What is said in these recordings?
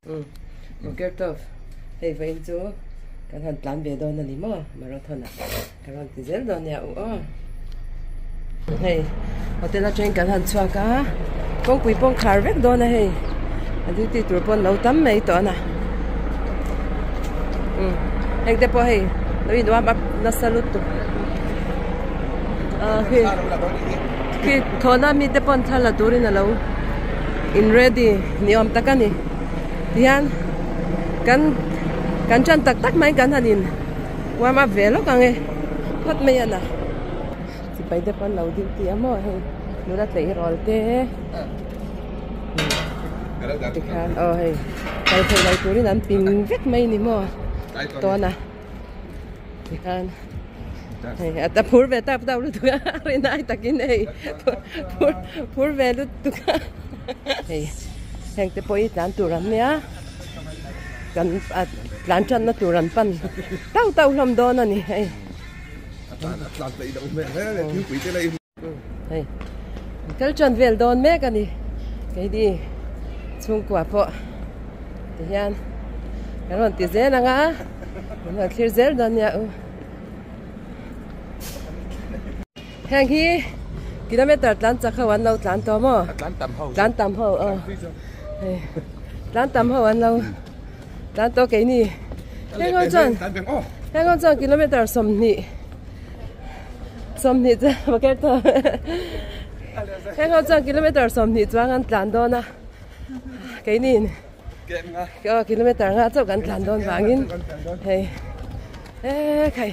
Umm Mukertov hei vawiin chu kan han tlan ve dawn a ni maw marathon ah ka rawn ti zel dawn nia u aw. Hei hotel atangin kan han chhuak a kawngpui pawh an khar vek dawn a hei a duty tur pawh an lo tam mai tawh a na umm heng te pawh hei lo in warm up nasa lutuk ah khi khi thawhna mite pawh an thla la turin a lo in ready ni awm tak a ni tihian kan kan tan tak tak mai kan han in warm up ve lawk ang e phawt mai a na sipai te pawh an lo duty a maw hei nula tleirawl te tikhan aw hei kal theih lo turin an ping vek mai ni maw tawn a tikhan hei a ta phur ve tak tak lutuk a rinai takin hei phur phur ve lutuk a hei heng te pawh hi tlan tur an nia kan a tlan tanna tur an pan tauh tauh hlawm dawn a ni hei. Hei kal tan vel dawn mek a ni keini chhungkua pawh tihian kan rawn ti zel ang a kan rawn thlir zel dawn nia u heng hi kilometer tlan chak ho an lo tlan tawh maw tlan tam ho tlan tam ho aw hei tlan tam ho an lo tlan tawh keini heng ho chuan heng ho chuan kilometer 20 20 chu bucket tawh heng ho chuan kilometer 20 chuang an tlan dawn a keini aw kilometer nga chauh kan tlan dawn vangin hei e khai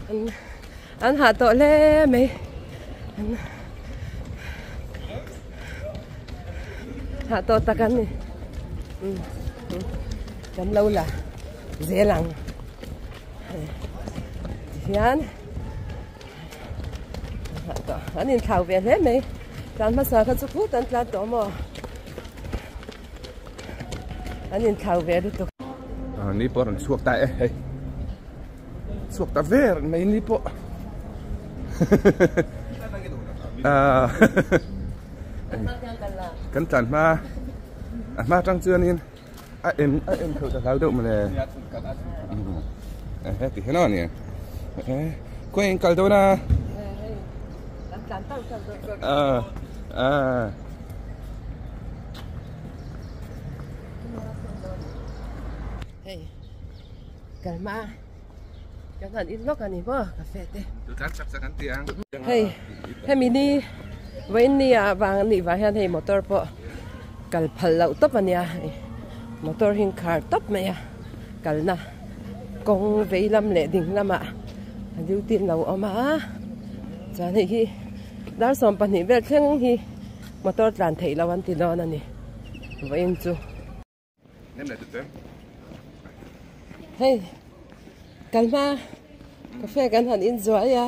an an hah tawh hle mai an hah tawh tak an ni kan lo la zel ang tihian an inthlau ve hle mai tlan hmasa kha chu phut an tlan tawh maw an inthlau ve lutuk ni pawh rawn chhuak ta e hei chhuak ta ver mai ni pawh kan tlan hma a hma tang chuanin a en a en theuh ta hlau deuh mawle he ti hian a ni khawi in kal dawn a a hei kalma kan han in lawk a ni maw cafe te hei hemi ni vawiin ni ah vang anih vang hian hei motor pawh kal phal loh tawp a nia hei motor hi an khar tawp mai a kalna kawng vei lam leh ding lamah a duty an lo awm a chuan hei hi dar 12 vel thleng hi motor tlan theih loh an ti dawn a ni vawiin chu. Hei kal hma cafe kan han in zuai a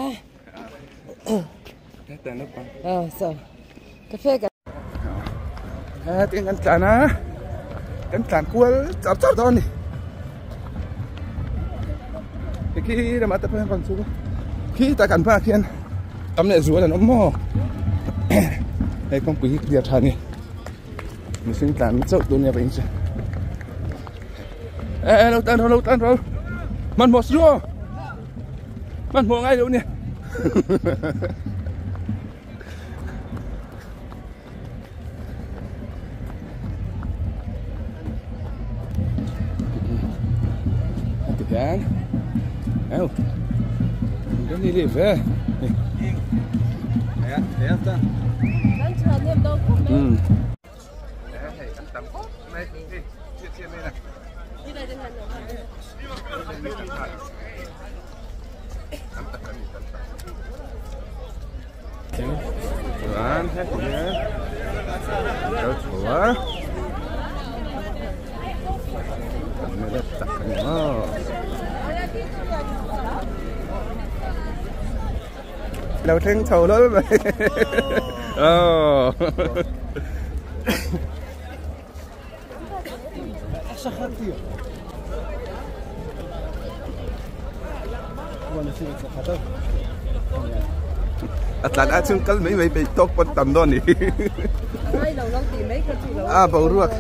ah so cafe kan ha tin kan tlan a kan tlan kual char char dawn ni khi lamah te pawh hian rawn chhuk a khi tah kan hmaah khian tam leh zual an awm maw hei kawngpui hi clear tha a ni. Mihring tlan chauh tur nia ka inche. E e lo tan ro lo tan ro. Hmanhmawh su aw. Hmanhmawh ngai lo nia. Ti hian. Eo. Kan ni le ve. Chuan heti hian lo chho a kan la tak a ni maw. Lo thleng chho hlawl mai aww. A tlan ah chuan kal mai mai peih tawk pawn tam dawn ni. A boruak.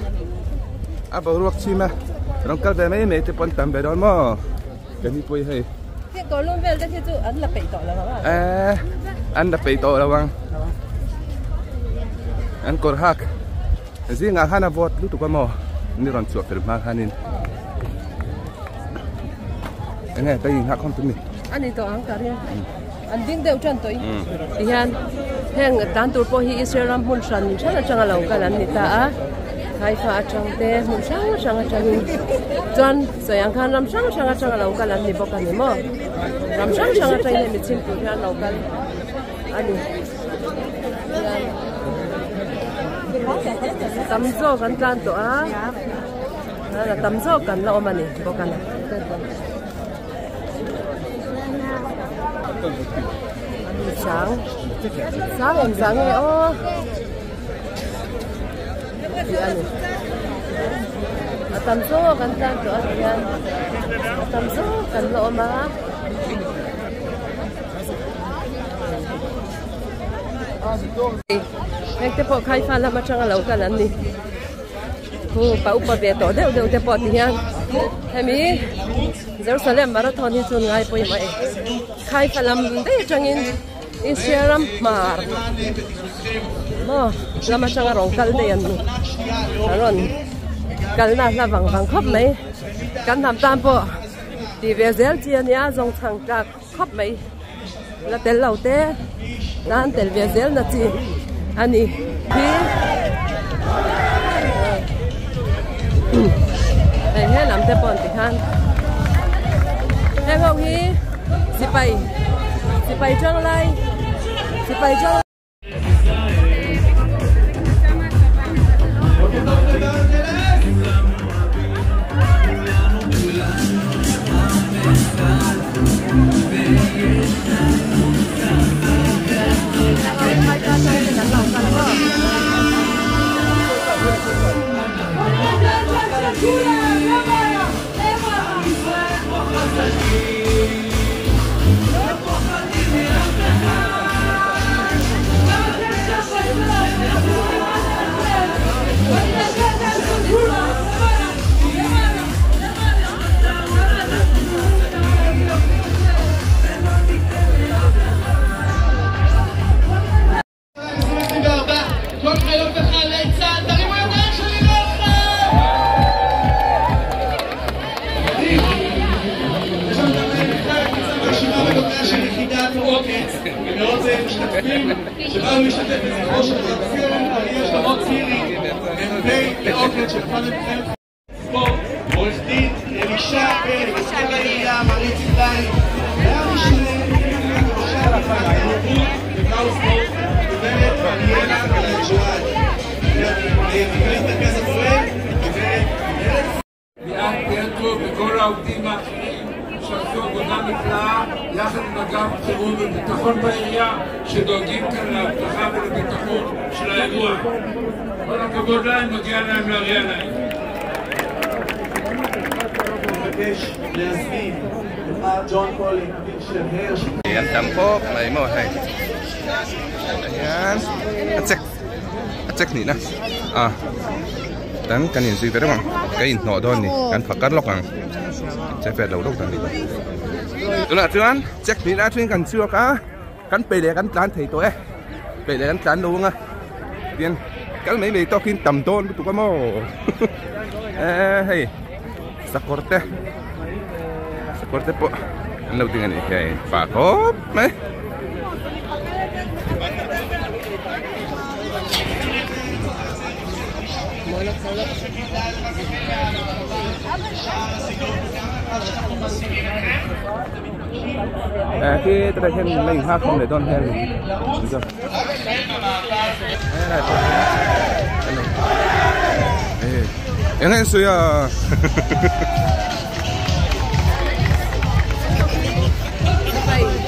A boruak chhim a rawn kal ve mai mai te pawh an tam ve dawn maw ka ni pawh hi hei. Khi kawrlum vel te khi chu an la peih tawh lo ang a. Eh an la peih tawh lo ang. An kawr hak zingah khan a vawt lutuk a maw ni rawn chhuah fel hma khanin enge ka inghah khawm tum ni. Ani tawh ang ka ring. An ding deuh tan tawh i. Tihian heng tan tur pawh hi Israel ram hmun hran hran atanga lo kal an ni ta a. Haifa atang te hmun hrang hrang atangin chuan sawi ang khan ram hrang hrang atanga lo kal an ni bawk a ni maw. Ram hrang hrang atangin hemi chhim tur hian lo kal a ni. Tam zawk an tlan tawh a. Tam zawk kan la awm a ni bawk a ni. Sang sang eng zah nge aw tih a ni a tam zawk an tlan tawh a tihian a tam zawk an la awm a heng te pawh khaifa lam atanga lo kal an ni. Khu pa upa ve tawh deuh deuh te pawh ti hian hemi Jerusalem marathon hi chuan ngai pawimawh e Haifa lam daih atangin Israel ram hmar maw lam atanga rawn kal daih an ni a rawn kalna hla vang vang khawp mai kan hnam tan pawh tih ve zel chi ania zawng chhang tlak khawp mai la tel lo te tan tel ve zel na chi a ni hi hei he lam te pawh an ti khan heng ho hi sipai sipai tang lai sipai tang שבאו להשתתף בזכרו של רב סרן אריה שלמה צירי, מ"פ בעוקץ שנפל במלחמת ספורט, עורך דין אלישע בן, מזכיר העירייה מר איציק ליין, והמשנה לראשת משרד התרבות וקאו ספורט, גברת אריאלה גלג'ואל, מנכ"לית מרכז הפועל, גברת ליאת ברקו וכל העובדים האחרים שעשו עבודה נפלאה יחד עם אגף חירום וביטחון בעירייה שדואגים כאן לאבטחה ולביטחון של האירוע. כל הכבוד להם, מגיע להם להריע להם. מבקש להזמין את מר ג'ון קולין, אביו של הרש. An tam khawp mai maw hei hian a check a check nih na a tan kan inzui ve reuh ang ka inhnawh dawn ni kan phakar lawk ang che vel lo lawk dan ni tunah chuan check nih na atangin kan chhuak a kan peih leh kan tlan thei tawh e peih leh kan tlan lo ang a tiang kal mai mai tawkin tam dawn lutuk a maw eh hei sakawr te sakawr te pawh an lo ding a nih hei pa khawp mai. À khi tôi đây thêm mình ha không để đón thêm em nghe suy à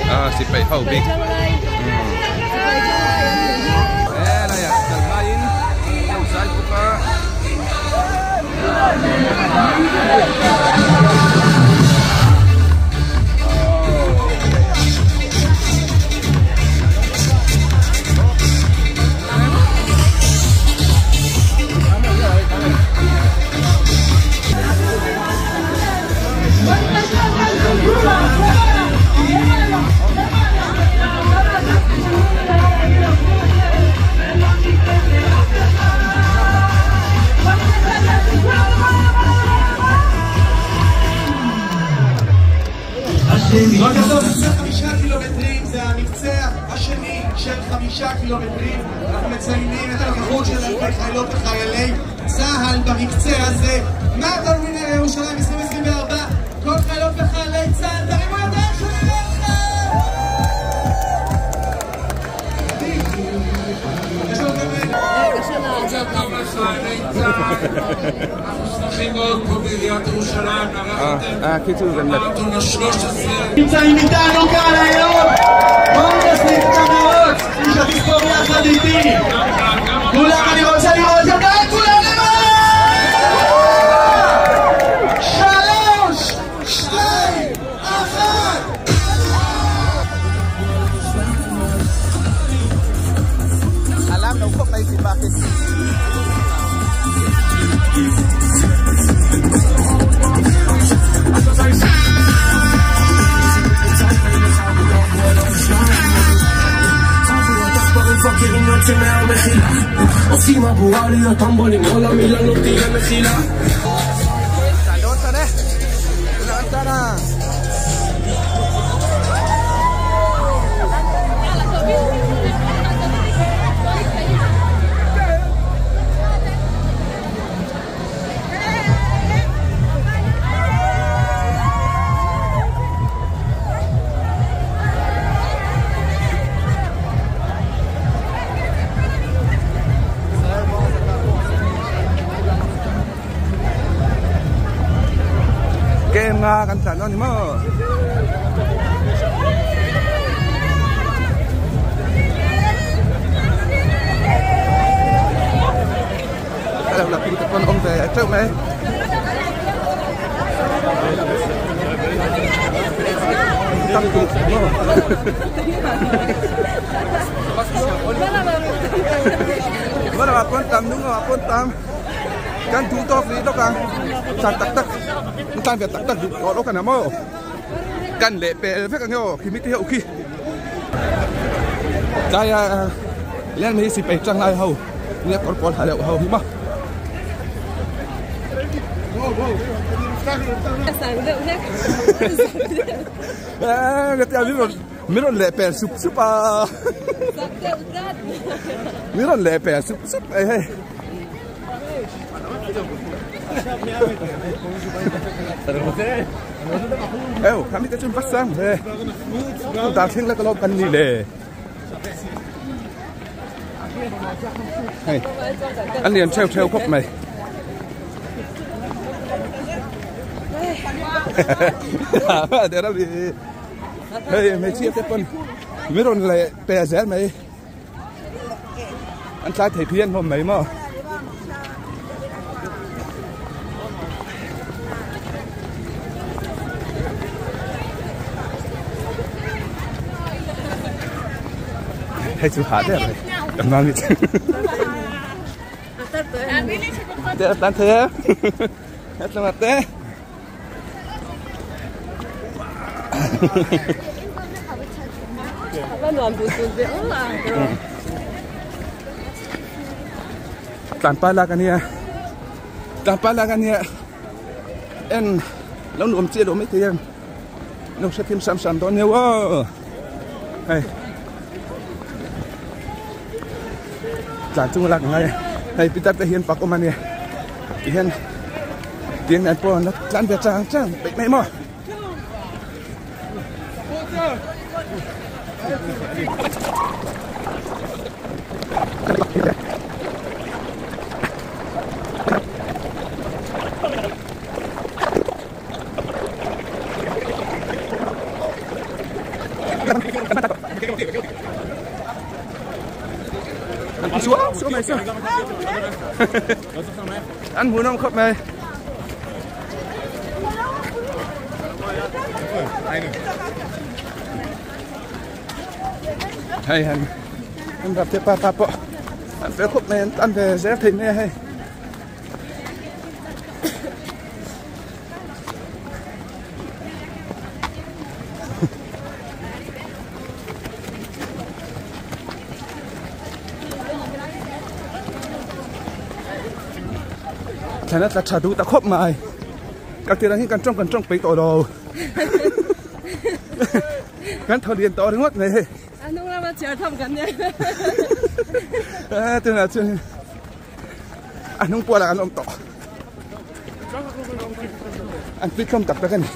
à xịt bảy hậu bịch này à tận hai in sai cũng בוקר טוב, מבצע 5 קילומטרים, זה המבצע השני של 5 קילומטרים. אנחנו מציינים את הנוכחות של אלפי חיילות וחיילי צה"ל במבצע הזה. מרתון ווינר ירושלים 2024, כל חיילות וחיילי צה"ל, תרימו ידיים שנראה אתכם! יש לנו גם בוקר טוב לחיילי צה"ל, אנחנו שמחים מאוד פה בעיריית ירושלים לארח אתכם במרתון ה-13. נמצאים איתנו כאן היום! בואו נוסיף את המרוץ! מי שתספור יחד איתי! כולם, אני רוצה לראות ידיים, כולם למעלה! 3, 2, 1! Alam lo khop mai si pa khi. עושים הבועה להיות טמבולים, כל המילה לא תהיה מחילה. Tlan dawn ta ne. Tunah an tlan a. Game nga kan tlan dawn ni maw. Lo la pin te pawn awm ve teuh mai. Tam tu maw. Hma lamah pawn tam, hnung lamah pawn tam. Kan duh tawk rih lawk a, tlan tak tak an tlan ve tak tak duh tawh lawk a ni maw. Kan leh pel vek ang e aw khi mite hi a ukhi. Tlaia lian mai hi sipai tang lai ho nia kawr pawl ha deuh ho hi maw. Min rawn leh pel sup sup a. Min rawn leh pel sup sup mai hei. Eu, khami te chun va sang ve. Dar thleng la ka lo kan ni le. Hei, an lian theu theu khawp mai. Hei, hmeichhia te pawn min rawn leh pe zel mai. An tlai thei phian hlawm mai maw. Hei chu hah der mai kan nang ni te tan the het lamah te. Tlan pa lak ania tlan pa lak ania en lo nuam chiah lo mai thei em lo hre thim sam sam dawn nia aw hei tlan chunga lak angai a hei pitar te hian pak awm ania tihian tiang nen pawh an la tlan ve chang chang peih mai maw. Xuống xuống này xuống ăn muốn không khóc này hei han an rap te pa pa pawh an fel khawp mai an ve zel thei mai a hei. Thlan a tla tha duh ta khawp mai ka tirah hian kan tawng kan tawng peih tawh lo. Kan thaw lian tawh ringawt mai hei. A hnung lama chhiar tham kan nia. A tunah chuan a hnung pualah kan awm tawh. An tui tlawm tak tak a ni.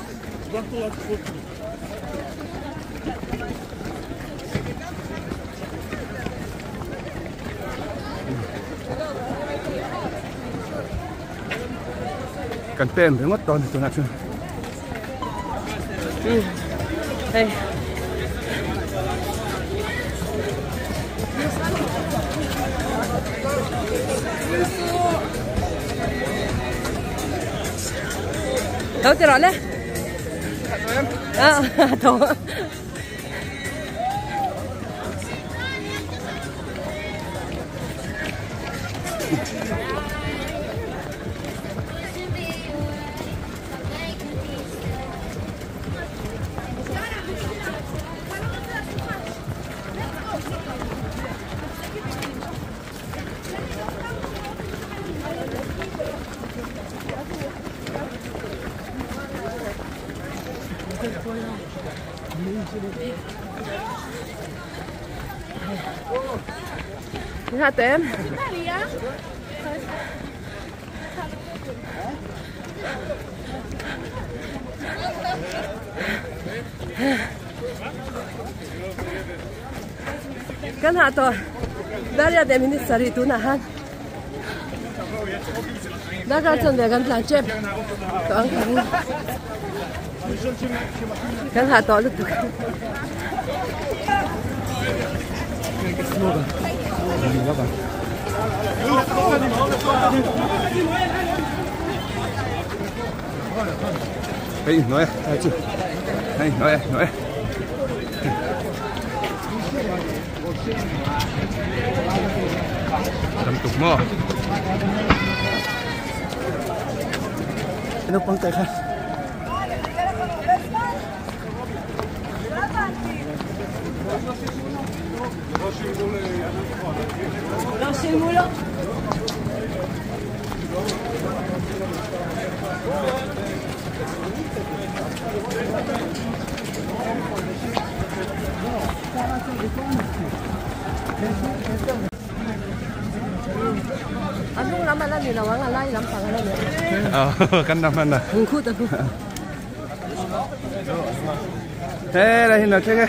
Kan pen ringawt dawn tunah chuan. Hei. Lo ti rawh le. Ah, tho. Hạ tém. Kan hah tawh Daria leh minute sarih tunah khan darkar chuan ve kan tlan tep tawh ang ka ring kan hah tawh lutuk. Hei nói ai chứ hei nói nói Tam tuk maw naupang te kha A hnung lam a la ni lo ang a lai lampang a la ni ang. Kan lam hman a. Hung khut a hung. He lai hi no thleng e.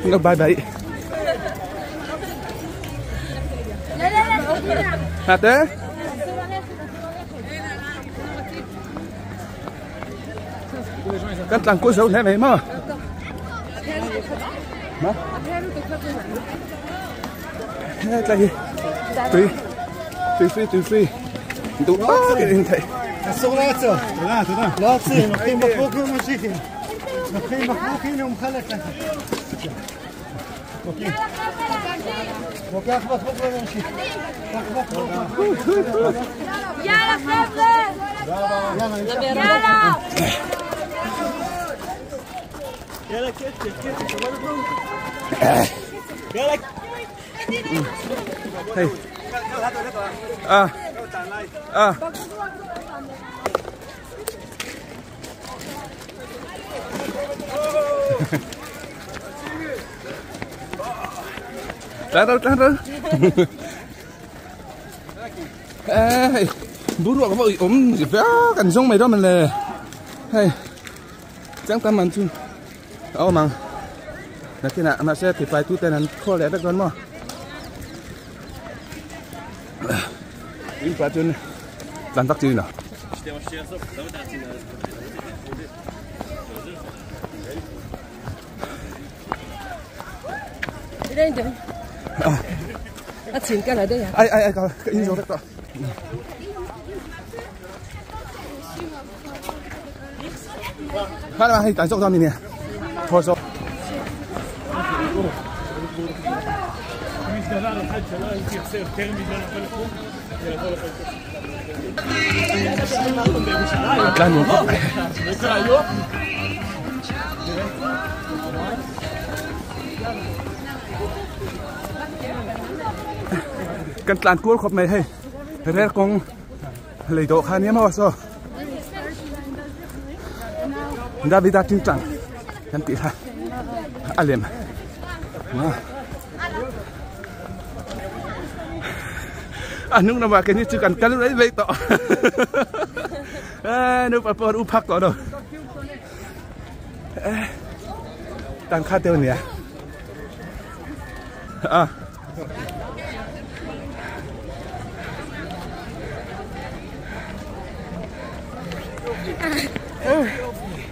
No bye bye. Hạt đấy. Kan tlang ko zo hle mai maw? Ma? He tlai hi tui tui free tui free duh tak in in theih. אסור לעצור. תודה, תודה. לא עוצרים, לוקחים בקבוק וממשיכים. לוקחים בקבוק, הנה הוא מחלק לך. לוקח בקבוק וממשיך. קח בקבוק. יאללה חבר'ה! יאללה! יאללה קצב, קצב, יאללה. Hey. À. À. Tlan ro tlan ro. Ê, buru ka ui om gì kan zong mai dawn man le. Hei, chang tam man chu a awm ang. Nakinah mahse tifai tu ten an khawl leh vek dawn maw. In pah chuan tlan vak chi ni lo. A chhin ka la daih a. Ai ai ai ka ka in zo vek tawh. Hma hei tlai zawk dawn a ni nia thaw zawk. Tlan nuam khawp mai. Kan tlan kual khawp mai hei rel kawng lei dawh kha nia maw saw Davida tingtang kan tih kha a lem a hnung lamah keini chu kan kal mai mai tawh nupa pawh an u phak tawh lo tan kha deuh ania a.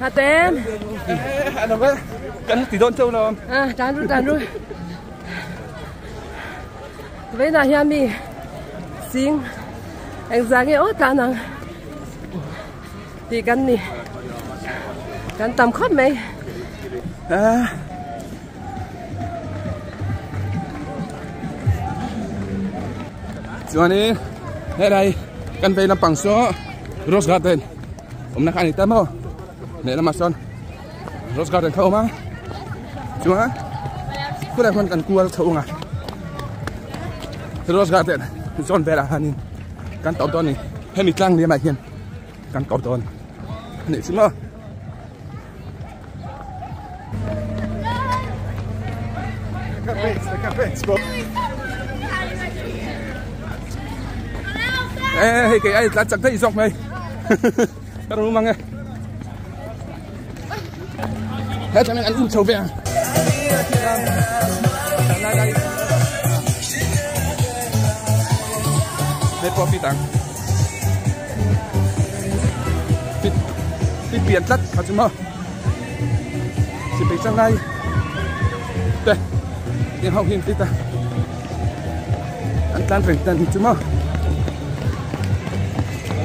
Hatem. Kan ti dawn chauh lo. À, tan ru tan ru. Vei na hian mi sing engzah nge aw tlan ang tih kan ni. Kan tam khawp mai. À. Chuanin helai kan vei lampang saw Rose Garden awmna kha a ni ta maw lehlamah sawn Rose Garden kha a awm a chuan khulai khuan kan kual chho ang a Rose Garden zawn velah hianin kan tawp dawn a ni hemi tlang liamah hian kan tawp dawn a nih chu maw. Ê, hei kei ai tlan chak daih zawk mai ka rum ang e he tangin an um chho ve ang hei pawh fit ang fit fit pian tlat kha chu maw Sipai changai te tiang ho hi an fit a an tlan reng tan hi chu maw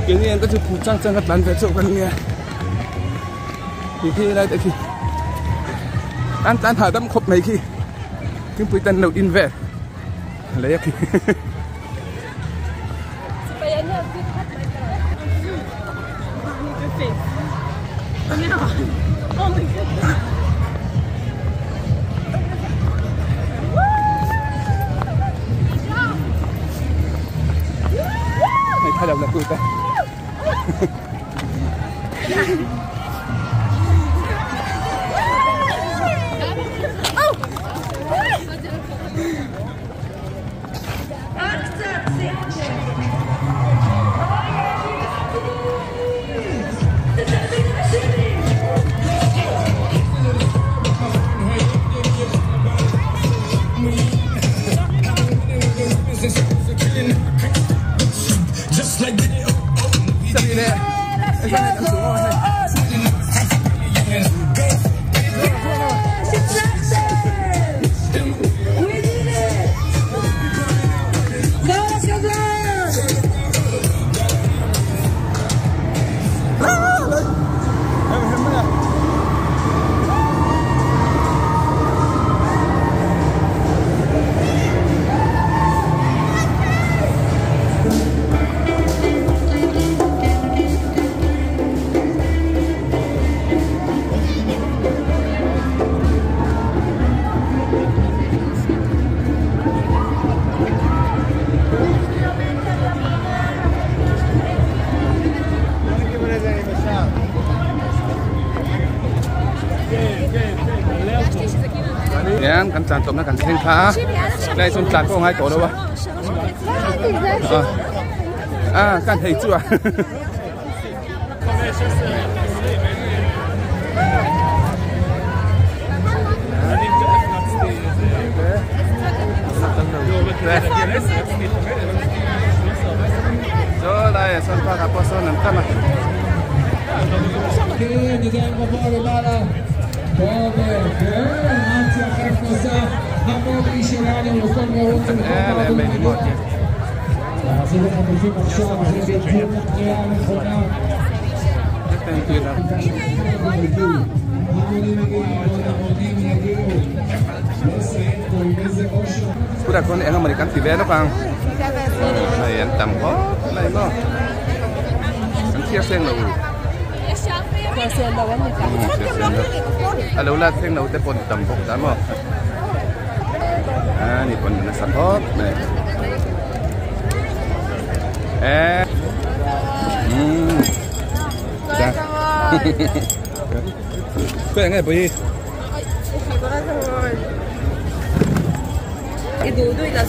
keini an te chu phu chang chang a tlan ve chauh kan nia ti khi lai te khi an tlan hahdam khawp mai khi thingpui tan lo in vel lei a khi. Hei thla lo la tu te. Hian kan tlan tawpna kan thleng kha a lai chuan tlan pawh a ngai tawh lo a a kan hei chu a. Tunah chuan eng emawni kan ti ve lawk ang hei an tam khawp mai maw an chhiar seng lo a lo la thleng lo te pawh an tam bawk ta maw a ni pawn nasa khawp mai. Eh. Khawi nge pawh hi.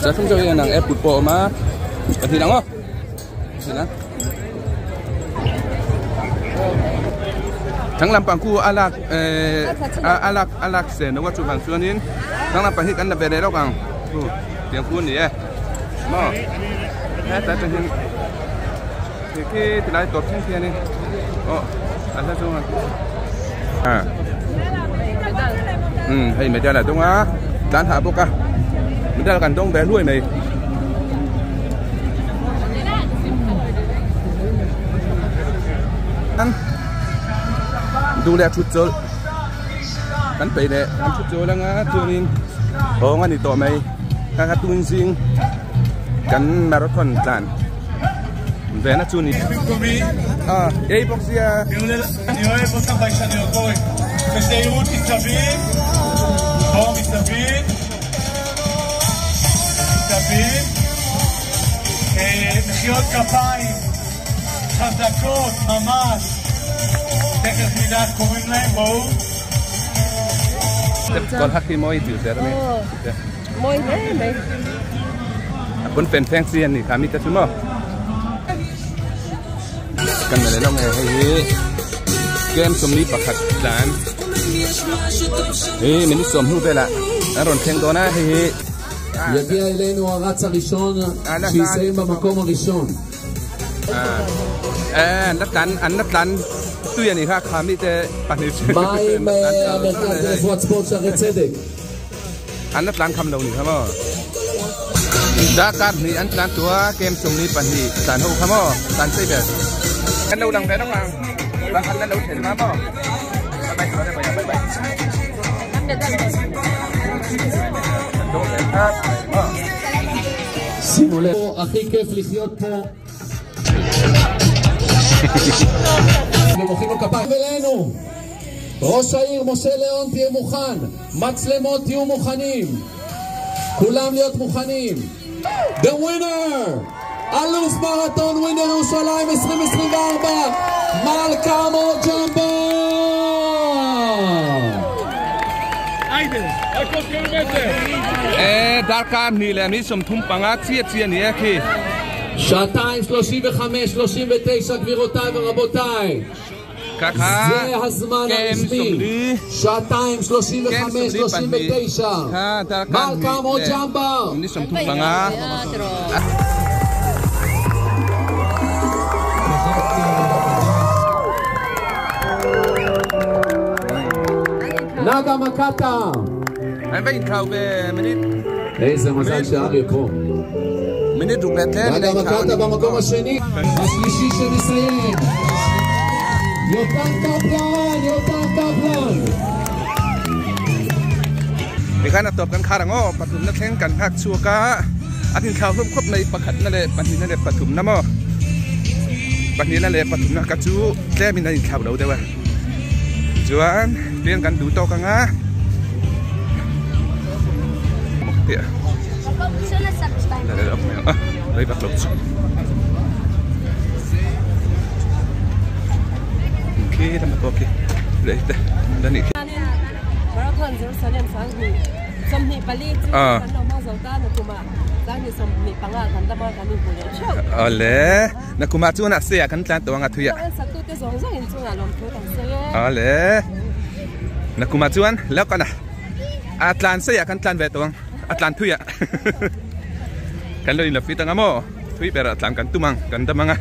Zathum zawk hian ang airport pawh a awm a pahnih ang aw pahnih ang thlang lampang khu a lak eh a lak a lak sen lo a chuvang chuanin thlang lampang hi kan la ve leh lawk ang chu tiang khu a ni e maw hetlai atang hian khi khi tilai tawp thleng khi a ni aw a hla zawng a ah um hei medal a dawng a tlan hah bawk a medal kan dawng ve hluai mai. Duh leh thut chawlh kan peih leh an thut chawl anga chuanin hawng a ni tawh mai kha kha tun zing kan marathon tlan ve na chu ni ah ei bawk sia חזקות, ממש. תכף נדע איך קוראים להם, בואו. Còn hắc thì moi tiểu sẽ đây. Moi thế mày. Bốn phèn phèn xiên thì khá mít ta xuống không? Cần là lấy lòng này hay game som ni pakhat tlan. Hei min som hu vela. An rawn thleng dawn a hei hi. יגיע אלינו הרץ הראשון שיסיים במקום הראשון. An la tlan an la tlan tui a nih kha kha mi te pahnih chu מה עם המרכז לרפואת ספורט שערי צדק? An la tlan kham lo nih kha maw. Darkar hnih an tlan tua kem sawmli pahnih tlan ho kha maw tlan chei ber. Kan lo lang ve lawk ang bang an la lo thlen hma maw. Bye bye bye bye. שימו לב, הכי כיף לחיות פה. ומוחאים לו כפיים אלינו. ראש העיר משה ליאון תהיה מוכן, מצלמות תהיו מוכנים, כולם להיות מוכנים. The winner! אלוף מרתון ווינר ירושלים 2024, מלכה ג'מבו! E darkar hnih leh ni 35 chiah chiah a ni e khi. שעתיים 35, 39 גבירותיי ורבותיי. Kha kha זה הזמן kem הרשמי. sawmli שעתיים kem 35, sawmli pahnih 39. kha darkar מלכה hnih leh ג'מבו! ni 35. נגה מקטה! An va inthlau ve minute איזה מזל שאריה פה. minute ruk leh tlem in a נגה inthlau a מקטה ni. במקום השני, השלישי שמסיים. יותם קפלן! יותם קפלן! Tikhan a tawp kan khar ang aw pathum na thleng kan nghak chhuak a an inthlau hlawm khawp mai pakhat na leh pahnih na leh pathum na maw pahnih na leh pathum na ka chu tlem in an inthlau lo deuh a chuan tlem kan duh tawk ang a Marathon Jerusalem 32 chu kan lo hmang zo ta nakumah 32 kan dam a kan inhmu leh theuh. Awle, nakumah chuan a seah kan tlan tawh ang a thuiah. Kan saktute zawng zawng inchungah lawmthu kan sawi e. Awle, nakumah chuan lo kan a a tlan seah kan tlan ve tawh ang a tlan thuiah. Kan lo inla fit ang a maw, thui berah tlan kan tum ang kan dam ang a.